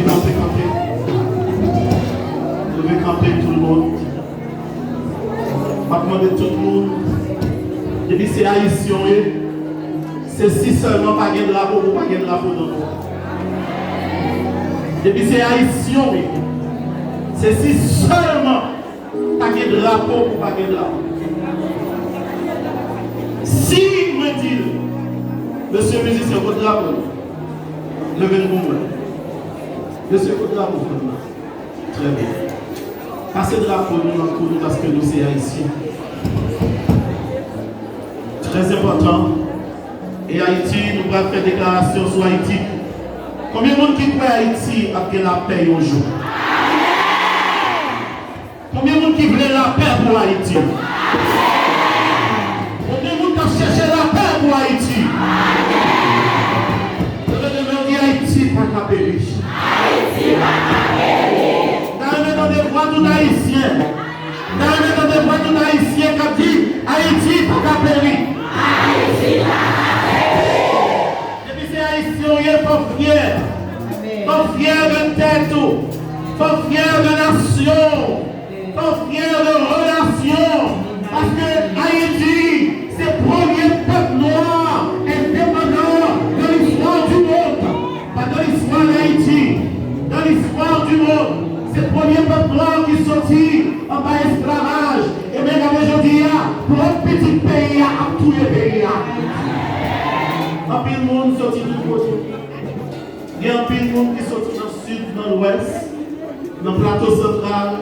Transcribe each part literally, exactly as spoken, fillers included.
Kanpe, kanpe. Leve kanpe, tout moun. M ap mande tout moun, depi se Ayisyen w ye, se si sèlman pa gen drapo pou pa gen drapo nan nou. Depi se Ayisyen w ye, se si sèlman pa gen drapo pou pa gen drapo. Si mwen di l, mesye mizisyen, kot drapo nou? Leve l pou mwen. Mesye, kot drapo nou? Trè byen. Pase drapo nou nan kou nou paske nou se Ayisyen. Trè enpòtan. E Ayiti, nou pral fè deklarasyon sou Ayiti. Konbyen moun ki kwè Ayiti ap gen lapè yon jou? Konbyen moun ki vle lapè pou Ayiti? Konbyen moun k ap chèche lapè pou Ayiti? Leve men w, di, Ayiti pa ka peri. Ayiti pa ka peri. M ta renmen tande vwa tout Ayisyen. M ta renmen tande vwa tout Ayisyen k ap di, Ayiti pa ka peri. Ayiti pa ka peri. Depi se Ayisyen w ye, fò w fyè. Fò w fyè de tèt ou. Fò w fyè de nasyon w. Fò w fyè de relasyon w. Paske Ayiti, se premye pèp nwa endepandan de l'histoire du monde. Pas de l'histoire d'Haïti. Dans l'histoire du monde, se premye pèp nwa ki soti anba esklavaj. Ebyen, gade jodi a, pwòp pitit peyi a ap touye peyi a. Anpil moun soti tout kote. Gen anpil moun ki soti nan sid, nan lwès, nan plato santral,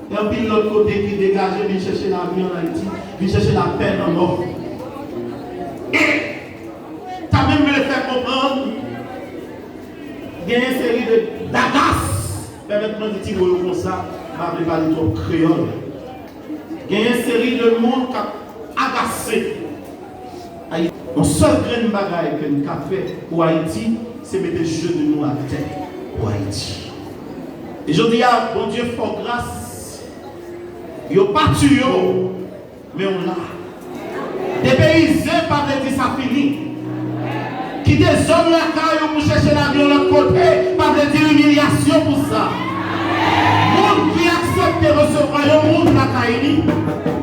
gen anpil lòt kote ki degaje vin chèche lavi ann Ayiti, vin chèche lapè nan Nò. E ta menm vle fè konprann, gen yon seri de dagas, pèmèt mwen di ti mo yo konsa, m pa vle pale twòp kreyòl. Gen yon seri de moun k ap agase. Ay-, yon sèl grenn bagay ke n ka fè pou Ayiti, se mete jenou nou atè pou Ayiti. E jodi a, Bondye fè w gras, yo pa tiye w, men w la. Depeyize pa vle di sa fini. Kite zòn lakay ou pou chèche lavi yon lòt kote, pa vle di imilyasyon pou sa. Moun ki aksepte resevwa yon moun lakay li,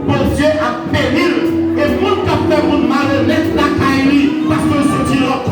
Bondye ap beni l. E moun k ap fè moun malonèt lakay li, paske l soti lòt